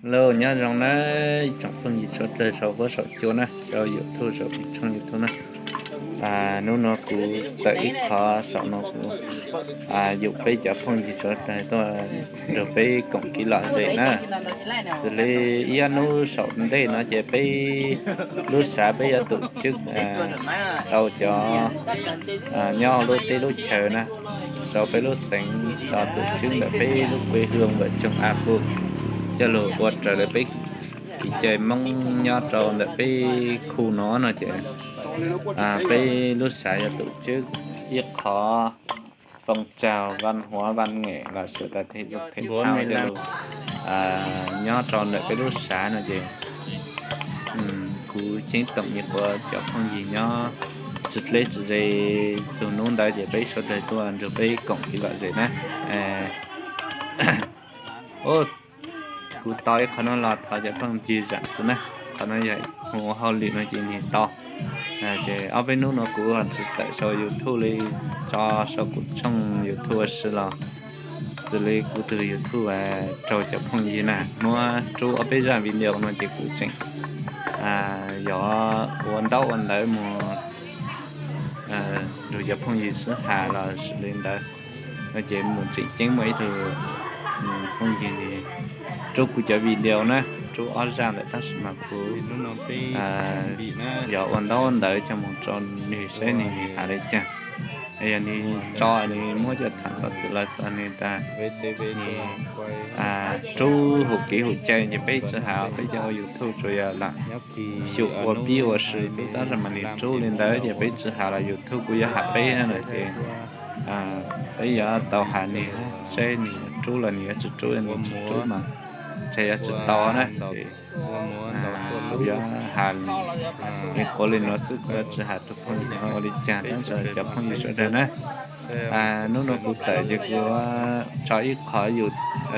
Hello, nyob zoo na ib tsoom phooj ywg suav dawg saum huab saum cua na, saum YouTube, saum kuv tshooj YouTube na. Hnub no kuv tawm ib qho saum no kuv yum peb cov phooj ywg suav dawg tuaj nrog peb koom kev lom zem na. Xws li ib ob hnub saum ntej no ces peb lub sav peb yuav tus tswb tau cov nyob lub teb lub chaw na, rau peb lub xeev, tau tus tswb ntawm peb lub quê hương vợ chồng A Phu coj lug ua raws li peb kev cai Moob nyob rau ntawm peb khu no no ces peb lub sav yuav tus tswb ib qho phong trào văn hóa văn nghệ lossis tias thể dục thể thao coj lug nyob rau ntawm peb lub sav no ces kuv ceeb toom nyuam qhuav cov phooj ywg nyob tsis dleb tsis ze, txug hnub ntawd ces peb suav dawg tuaj nrog peb koom kev lom zem na. Kuv tau ib qho no los thov cov phooj ywg zam xwb na, qhov no yog ua hauj lwm no ces nws tau. Ces ob peb hnub no kuv tsis tawm saum YouTube li, tso saum kuv tshooj YouTube ua si los xws li kuv tus YouTube raug cov phooj ywg na muab rub ob peb zaj video no ces kuv tseem yog ua ntaub ua ntawv mus nrug cov phooj ywg sib has los xws li ntawd no ces mus tseem ceeb muaj ib tug phooj ywg rub kuv cov video na, rub ob zaj ntawd tab sis mas kuv yog ua ntaub ua ntawv coj mus rau nws saib nws has li cas. Yog nws tso nws muab cov tham xov xwm los xwb nws tas nws rub hum kev hum cai ces peb tsis has, peb cov ua YouTube tsuas yog lam xyum ua pib ua si xwb tab sis mas nws rub li ntawd ces peb tsis has los YouTube kuj yuav has peb na ces peb yuav tau has nws saib nws yuav rub los nws yuav tsis rub, nws tsis rub mas ntshe yuav tsis tau na ces kuv yuav has li qhuav li no xwb, kuv yuav tsis has tus phooj ywg ua li cas tab sis cov phooj ywg sawv daws na. Hnub no kuv tawm ces kuv tso ib qho,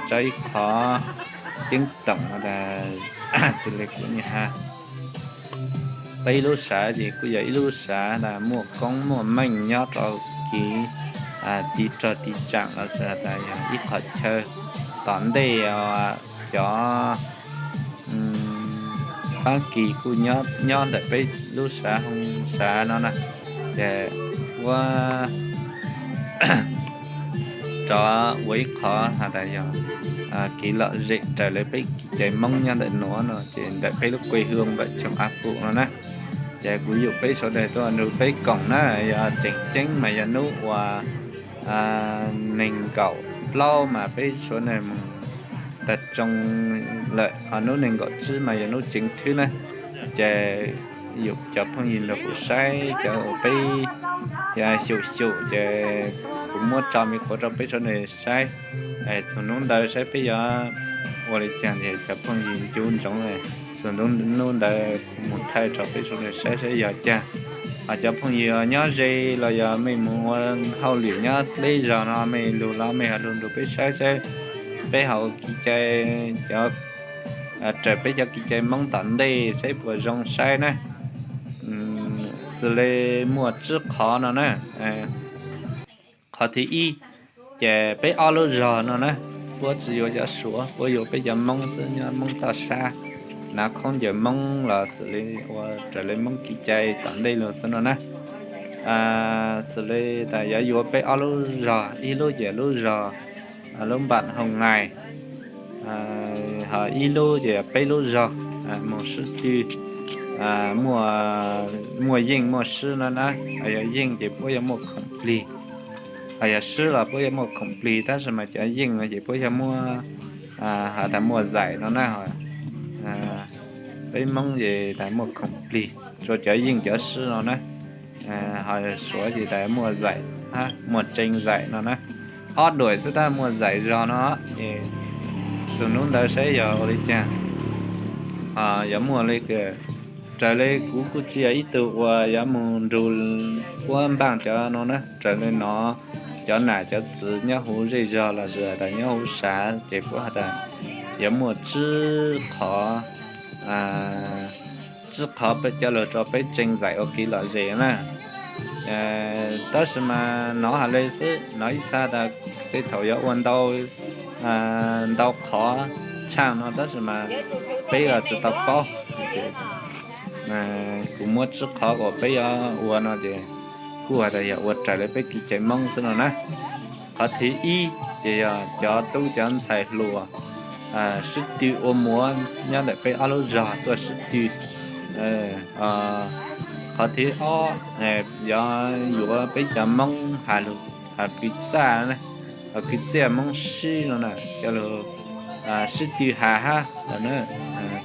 tso ib qho ceeb toom tas xws li kuv niaj has, peb lub sav ces kuj yog ib lub sav tas muaj koob muaj meej nyob rau kev tiv rog tiv tsam los sis tas yog ib qhov chaw tom ntej cov Fab Kis kuj nyob ntawm peb lub sav hoo sav no na. Ces ua rov ua ib qho has tas yog kev lom zem raws li peb kev cai Moob nyob ntawm nuav no ces ntawm peb lub quê hương vợ chồng A Phu no na. Ces kuv yum peb sawv daws tuaj nrug peb koom na, yog tseem ceeb mas yog hnub uas nees nkaum plaub mas peb sawv daws mus tag tsoo lawm, ho hnub nees nkaum tsib mas yog hnub tseev thwb na. Ces yum cov phooj ywg nrog kuv saib cov uas peb xyum xyum ces kuv muab tso me qhuav rau peb sawv daws saib. Txug hnub ntawd saib peb yuav ua li cas ces cov phooj ywg ncu ntsoov, txug hnub ntawd kuv mus thaij rau peb sawv daws saib saib yog cas. Ho cov phooj ywg nyob ze los yog mej mus ua hauj lwm nyob dleb zog no mej lug los mej ho lug nrug peb saib saib peb ho ua kev cai, cov raws peb cov kev cai Moob tom ntej saib puas zoo saib na. Xws li muaj tsib qhov no na. Qhov thib ib, ces peb ob lub zog no na, puab tsis yuav cov Suav, puab yuav peb cov Moob xwb, nyob Moob toj sab, hnav khaub ncaws Moob los xws li ua raws li Moob kev cai tom ntej lug xwb no na. Xws li tas yuav yuav peb ob lub zog, ib lub ces lub zog lub npam hoo nais, ho ib lub ces peb lub zog mus sib cwg, muaj yeej muaj swb no na. Yog yeej ces puab yuav muaj khoom plig, ho yog swb los puab yuav muaj khoom plig, tab sis mas cov yeej no ces puab yuav muaj, has tas muaj zaim no na. Peb Moob ces tas muaj khoom plig, tsuas cov yeej cov swb no na. Ho Suav ces tas muaj zaim, muaj tsees zaim no na. Ob duam xwb tab muaj zaim zog no. Txug hnub ntawd saib yog ua li cas, yog muaj li, raws li kuv kuj tsis yog ib tug uas yuav mus nrug puab npaaj cov no na, raws li no cov nam cov txwv nyob huv zej zog los sis has tas nyob huv sav ces puab has tas yuav muaj tsib qhov, tsib qhov peb coj lug rau peb tsees zaim ua kev lom zem na. Tab sis mas nov has le xwb, nov ib txha tas tej thaum yuav ua ntau, ntau qhov, no tab sis mas peb los tsis tau paub. Kuv muab tsib qhov uas peb yuav ua no ces kuj hais tias yog ua raws li peb kev cai Hmoob xwb no na. Qhov thib ib ces yog cov tub cov ntxhais hluas sib tw ua muam nyob ntawm peb ob lub zog tuaj sib tw. Qhov thib ob, yog yuav peb cov Hmoob has lus, has kwv txaj, kwv txhiaj Hmoob sib no na, coj lug sib tw has hab lawm na,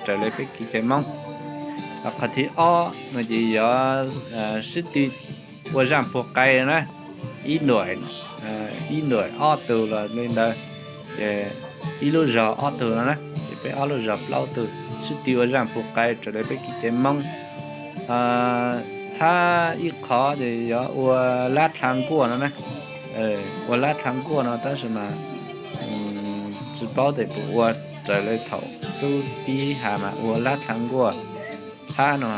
raws li peb kev cai Hmoob. Qhov thib ob no ces yog sib tw ua zaaj puag qai na, ib ntuam, ib ntuam ob tug los li ntawd, ces ib lub zog ob tug no na, ces peb ob lub zog plaub tug sib tw ua zaaj puag qai raws li peb kev cai Hmoob. Thab ib qhov ces yog ua lab dlha nkuaj no na, ua lab dlha nkuaj no tab sis mas tsis paub tes puas ua raws li thaum xub pib has mas ua lab dlha nkuaj thab no.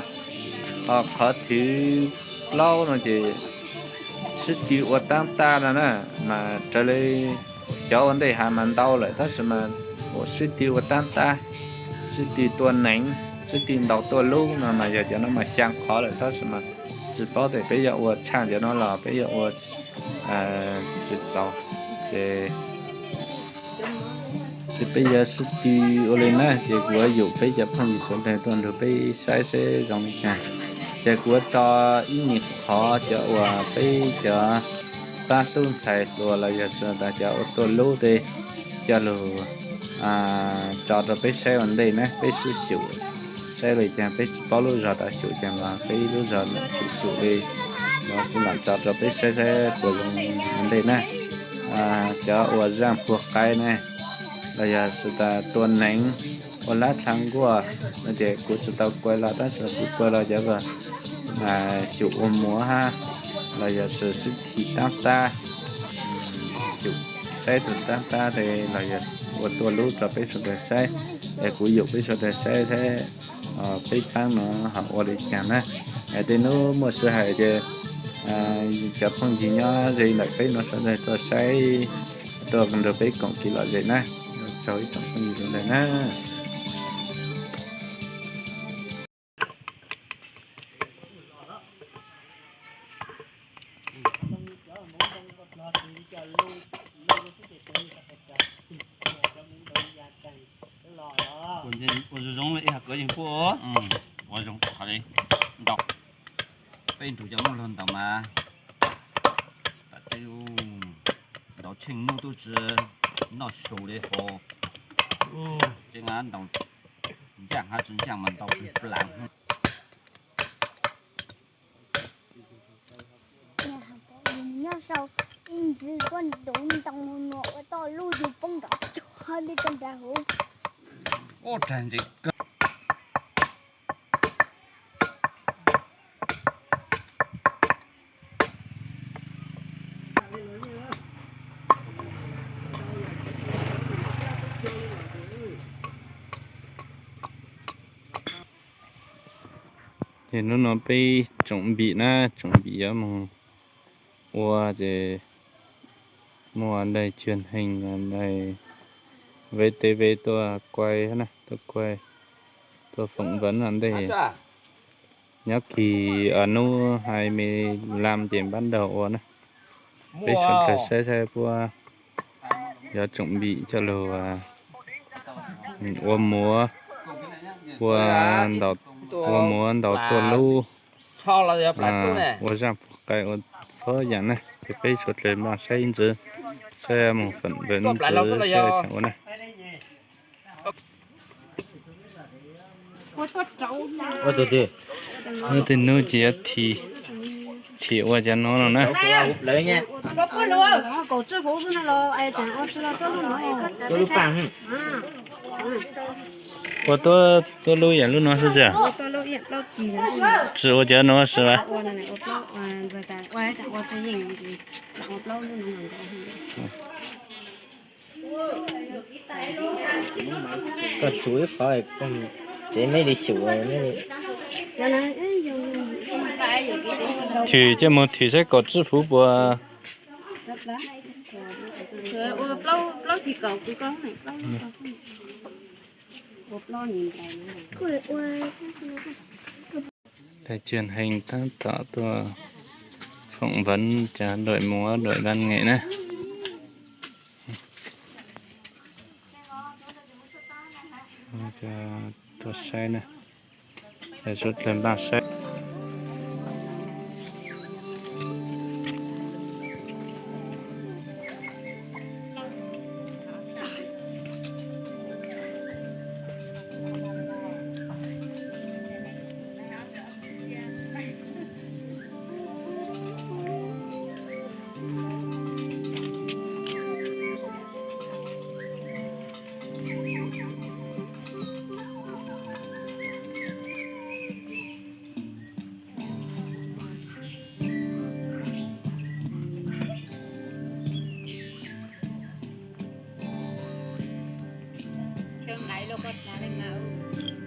Ho qhov thib plaub no ces sib tw ua taab tab no na, mas raws li cov ua ntej has mas ntau lawm tab sis mas sib tw ua taab tab, sib tw tua neev, sib tw ntaus tuaj lub no mas yog cov no mas xyaa qhov lawm tab sis mas tsis paub tes peb yuav ua tshaaj cov no los peb yuav ua tsis txaus, ces peb yuav sib tw ua li na, ces kuv yuam peb cov phooj ywg sawv daws tuaj nrug peb saib seb zoo li cas. Ces kuv yuav tso ib nyuag qhov cov uas peb cov pab tub ntxhais hluas los yog sawv daws cov ua tuaj lub tes coj lug tso rau peb saib ua ntej na, peb sib xyum saib li cas, peb tsis paub lub zog tau xyum cas los peb lub zog xyum xyum li no kuv lam tso rau peb saib saib puas zoo ua ntej na. Cov ua zaaj puag qai ne, los yog sawv daws tua neev, ua lab dlha nkuaj no ces kuv tsis tau kuaj los tab sis kuv kuaj los cov xyum ua muam hab, los yog sib tw taab tab, xyum saib tug taab tab tes los yog ua tuaj lub rau peb sawv daws saib. Es kuv yuam peb sawv daws saib saib peb paab no ho ua li cas na. Es tej nub muaj sij hawm ces cov phooj ywg nyob ze ntawm peb no sawv daws tuaj saib, tuaj nrug peb koom kev lom zem na. Tsaug ib tsoom phooj ywg sawv daws na. Ua zoo zoo li ib hab kov yeej puab ua zoo qhov li ntau. Peb nrug cov Hmoob laug ntaus mas, ntaus tsheej nub tub tsi noj su li hos. Tseeb ntaus ncaaj hab tsi ncaaj mas ntaus plag. Nyob sau ib ntsis kuj ntuv ntoo nuav ua toj lub yug poob nrov cuag li koj nrag huv. Ub, rag ntse kawg. Ces hnub no peb tsoom npim na, tsoom npim yuav moog ua ces muaj daim truyền hình, daim V T V tuaj kuaj na, tuaj kuaj, tuaj phỏng vấn ua ntej. Nyob kis hnub hai mươi lăm ces bắt đầu ua na. Peb sawv daws saib saib puab yuav tsoom npim coj lug ua muav, ua, ua muav ntaus tuaj lub, ua zaaj puag qai ua txhua yaam na. Ces peb sawv daws maj saib ib ntsis, saib mus phỏng vấn ib ntsis saib ua caag ua na. Hnub twg nub ces yuav thim ua cov nuav no na. Ua tuab lub yam lub nuav xwb tsi? Tsi ua cov nuav xwb a? Koj tsuv ib qho, tsev meb li xyum. Thim, coj moog thim saib kaum tsib fuv puas. Ua plaub, plaub thim kaum kuv koj. Thầy Trường Hình tab tom tuaj phỏng vấn cho đội múa, đội văn nghệ na. Cho tuaj saib na. Sawv daws npaj saib. Koj nqaim los koj hnav li mas.